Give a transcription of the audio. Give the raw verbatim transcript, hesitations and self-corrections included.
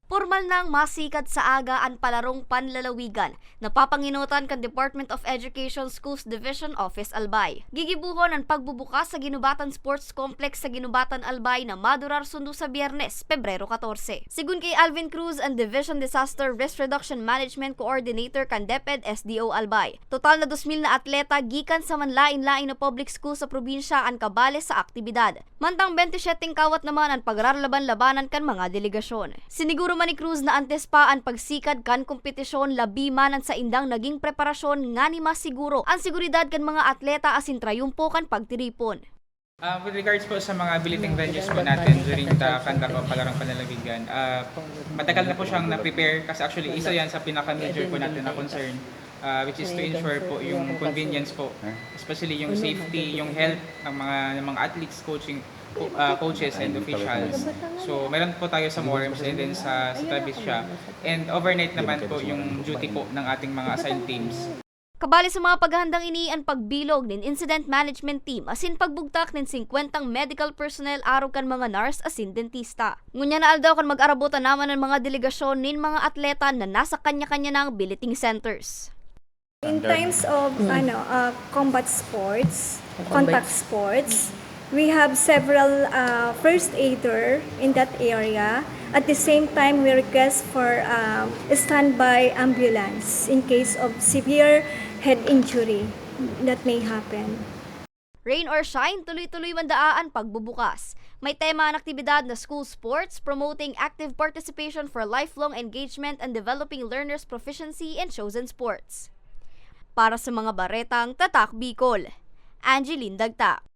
Pormal nang masikad sa aga an palarong panlalawigan, na papangenotan kan Department of Education Schools Division Office Albay. Gigibohon an pagbubukas sa Guinobatan Sports Complex sa Guinobatan, Albay na madurar sundo sa Biyernes, Pebrero katorse. Sigon ki Alvin Cruz, an Division Disaster Risk Reduction Management Coordinator kan DepEd S D O Albay, total na dos mil na atleta gikan sa manlaen-laen na public school sa probinsya an kabale sa aktibidad. Mantang bente siyete kawat naman an pagrarlaban-labanan kan mga delegasyon. Siniguro man ni Cruz na antes pa an pagsikad kan kompetisyon, labi man an saindang naging preparasyon ngani masiguro an seguridad kan mga atleta asin trayumpo kan pagtiripon. Uh, with regards po sa mga billeting venues po natin during the conduct of Palarong Panlalawigan, uh, matagal na po siyang na-prepare kasi actually isa yan sa pinaka-major po natin na concern, uh, which is to ensure po yung convenience po, especially yung safety, yung health ng mga ng mga athletes, coaching, co- uh, coaches and officials. So meron po tayo sa MORMS and then sa, sa Travisya. And overnight naman po yung duty po ng ating mga assigned teams. Kabali sa mga paghahandang ini an pagbilog nin Incident Management Team asin pagbugtak nin singkwentang medical personnel arog kan mga nurse asin dentista. Ngunyan na aldaw kan mag-arabotan naman an mga delegasyon nin mga atleta na nasa kanya-kanya nang billeting centers. In times of ano uh, combat sports, contact sports, we have several uh, first aider in that area. At the same time, we request for uh, standby ambulance in case of severe head injury that may happen. Rain or shine, tuloy-tuloy man daa an pagbubukas. May tema an aktibidad na School Sports, Promoting Active Participation for Lifelong Engagement and Developing Learners' Proficiency in Chosen Sports. Para sa mga baretang Tatak Bicol, Angeline Dagta.